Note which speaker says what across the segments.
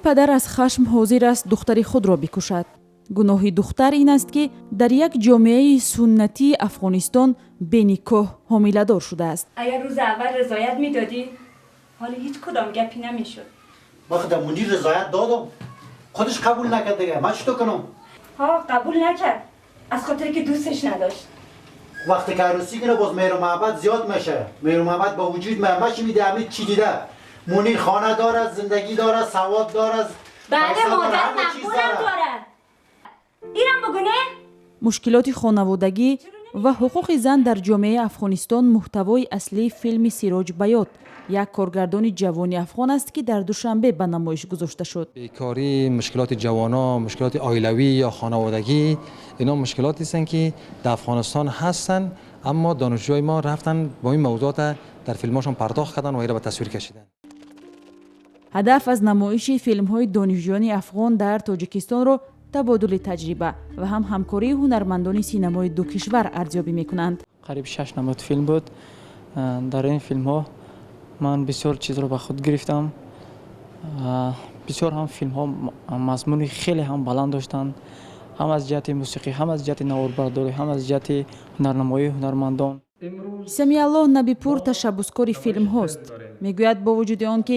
Speaker 1: Падар аз хашм ҳозир аст духтари худро бикушад. Гуноҳи духтар ин аст, ки дар як ҷомеаи суннатии Афғонистон беникоҳ ҳомиладор шудааст.
Speaker 2: Агар рӯзи аввал ризоят медодӣ, ҳоло ҳеҷ кудом гапӣ намешуд.
Speaker 3: Ман худам Мунир ризоят додам, худаш қабул накард, дига ман чӣ кунам?
Speaker 2: Ҳа, қабул накард аз хотире ки дӯсташ надошт.
Speaker 3: Вақте ки арӯсӣ кунه, боз меҳру муҳаббат зиёд меше, меҳру муҳаббат ба вуҷуд меяд. Ман чӣ میده ҳамин чӣ дида? Мунир хона дорад, зиндагӣ дорад, савод дорад.
Speaker 2: Бале.
Speaker 3: Пайса дорад,
Speaker 2: Модар
Speaker 3: ҳама чиз
Speaker 2: мақбулам
Speaker 3: дорад.
Speaker 2: Дорад, инам бугуне.
Speaker 1: Мушкилоти хонаводагӣ ва ҳуқуқи зан дар ҷомеаи Афғонистон муҳтавои аслии филми Сироҷ Баёт, як коргардони ҷавони афғон аст, ки дар Душанбе ба намоиш гузошта шуд.
Speaker 4: Бекорӣ, мушкилоти ҷавонон, мушкилоти оилавӣ ё хонаводагӣ, ино мушкилоте ҳастанд, ки дар Афғонистон ҳастанд, аммо донишҷӯи мо рафтан бо ин мавзӯот дар филмҳошон пардохт карданд ва инро ба тасвир кашиданд.
Speaker 1: Ҳадаф аз намоиши филмҳои донишҷӯёни афғон дар Тоҷикистонро табодули таҷриба ва ҳам ҳамкории ҳунармандони синамои ду кишвар арзёбӣ мекунанд.
Speaker 5: Қариб шаш намуд филм буд. Дар ин филмҳо ман бисёр чизро ба худ гирифтам. Бисёр ҳам филмҳо мазмуни хеле ҳам баланд доштанд, ҳам аз ҷиҳати мусиқӣ, ҳам аз ҷиҳати наворбардорӣ, ҳам аз ҷиҳати ҳунарнамоии ҳунармандон.
Speaker 1: Самиаллоҳ Набипур ташаббускори филмҳост. Мегӯяд, бо вуҷуди он ки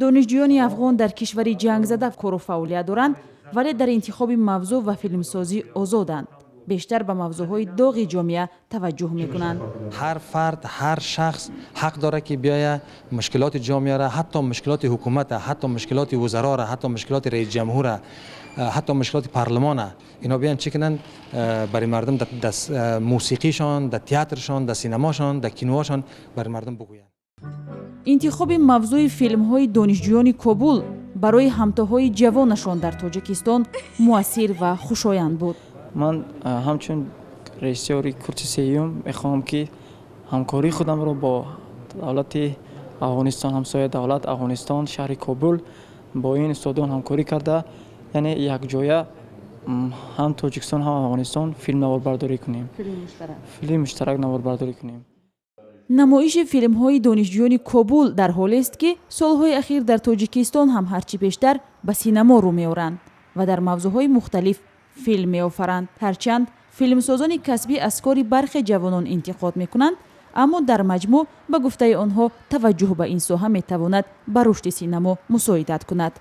Speaker 1: донишҷӯёни афғон дар кишвари ҷангзада кору фаъолият доранд, вале дар интихоби мавзӯъ ва филмсозӣ озоданд, бештар ба мавзӯъҳои доғи ҷомеа таваҷҷӯҳ мекунанд.
Speaker 4: Ҳар фард, ҳар шахс ҳақ дорад, ки биёяд мушкилоти ҷомеаро, ҳатто мушкилоти ҳукумата, ҳатто мушкилоти вузароро, ҳатто мушкилоти раисҷамҳура, ҳатто мушкилоти парлумона, ино биёянд чӣ кунанд, барои мардум дар мусиқишон, дар театршон, дар синамошон, дар киноҳошон барои мардум бигӯянд.
Speaker 1: Интихоби мавзӯи филмҳои донишҷӯёни Кобул барои ҳамтоҳои ҷавонашон дар Тоҷикистон муассир ва хушоянд буд.
Speaker 5: Ман ҳамчун режиссёри курси сеюм мехоҳам, ки ҳамкории худамро бо давлати Афғонистон, ҳамсояи давлат Афғонистон, шаҳри Кобул, бо ин устодон ҳамкорӣ карда, яъне якҷоя ҳам Тоҷикистон, ҳам Афғонистон филм наворбардорӣ кунем, филми муштарак наворбардорӣ кунем.
Speaker 1: Намоиши филмҳои донишҷӯёни Кобул дар ҳолест, ки солҳои ахир дар Тоҷикистон ҳам ҳарчи бештар ба синамо рӯ меоранд ва дар мавзӯъҳои мухталиф филм меофаранд. Ҳарчанд филмсозони касбӣ аз кори бархе ҷавонон интиқод мекунанд, аммо дар маҷмӯъ, ба гуфтаи онҳо, таваҷҷӯҳ ба ин соҳа метавонад ба рушди синамо мусоидат кунад.